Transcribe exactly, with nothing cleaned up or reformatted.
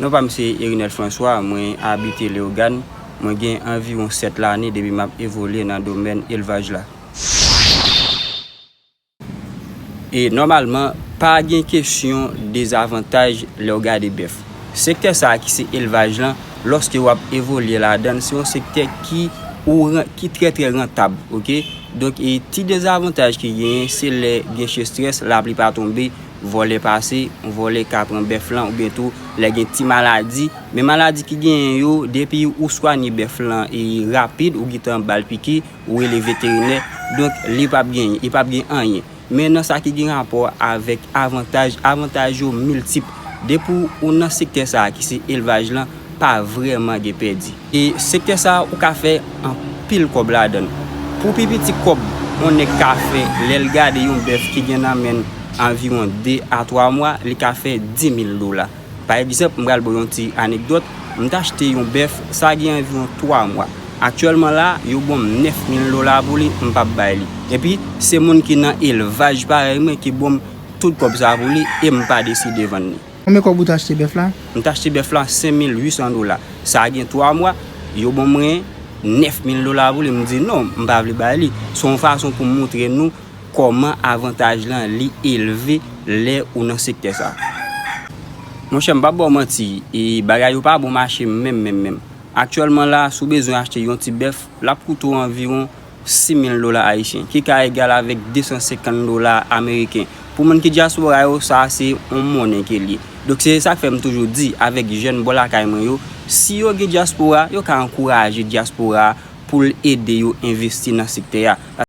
Non pa m se Erinel François, mwen abite Leyogàn. Mwen gen anviwon sèt lane depi m ap evolye nan domèn elvaj la. E nòmalman, pa gen kesyon dezavantaj lè w gade bèf. Sektè sa a ki se elvaj lan, lòske w ap evolye ladan l, se yon sektè ki ou ran-, ki trè, trè rantab, oke? Donk, e ti dezavantaj ki genyen, se lè gen chestrès, lapli pa tonbe, vòlè pase, vòlè ka pran bèf lan, oubyen tou lè gen ti maladi. Men maladi ki genyen yo, depi ou swanye bèf lan e rapid, ou gentan ba l piki, ou rele veterinè, donk li p ap gen, li p ap gen anyen. Men nan sa ki gen rapò avèk avantaj, avantaj yo miltip. Depi w nan sektè sa a ki se elvaj lan, pa vrèman gen pèdi. E sektè sa a, ou ka fè anpil kòb ladan l. Pou pi piti kòb yon nèg ka fè, lè l gade yon bèf ki gen nan men l anviwon de a twa mwa, li ka fè di mil dola. Pa egzanp, m pral ba w yon ti anekdòt, m t achte yon bèf, sa gen anviwon twa mwa. Aktyèlman la, yo ban m nèf mil dola pou li, m p ap bay li. Epi, se moun ki nan elvaj parèy mwen ki ban m tout kòb sa pou li e m pa deside vann li. Konbyen kòb ou t achte bèf la? M t achte bèf la senk mil uit san dola. Sa gen twa mwa, yo ban mwen nèf mil dola pou li. M di non, m pa vle bay li. Se yon fason pou m montre nou kòman avantaj lan li elve lè ou nan sektè sa. Monchè, m p ap ba w manti, e bagay yo pa bon mache menm, menm, menm. Aktyèlman la, si w bezwen achte yon ti bèf, l ap koute w anviwon sis mil dola ayisyen, ki ka egal avèk de san senkant dola ameriken. Pou moun ki dyaspora yo, sa se yon monnen ke l ye. Donk, se sa k fè m toujou di avèk jèn bò lakay mwen yo, si yo gen dyaspora, yo ka ankouraje dyaspora pou l ede yo envesti nan sektè a.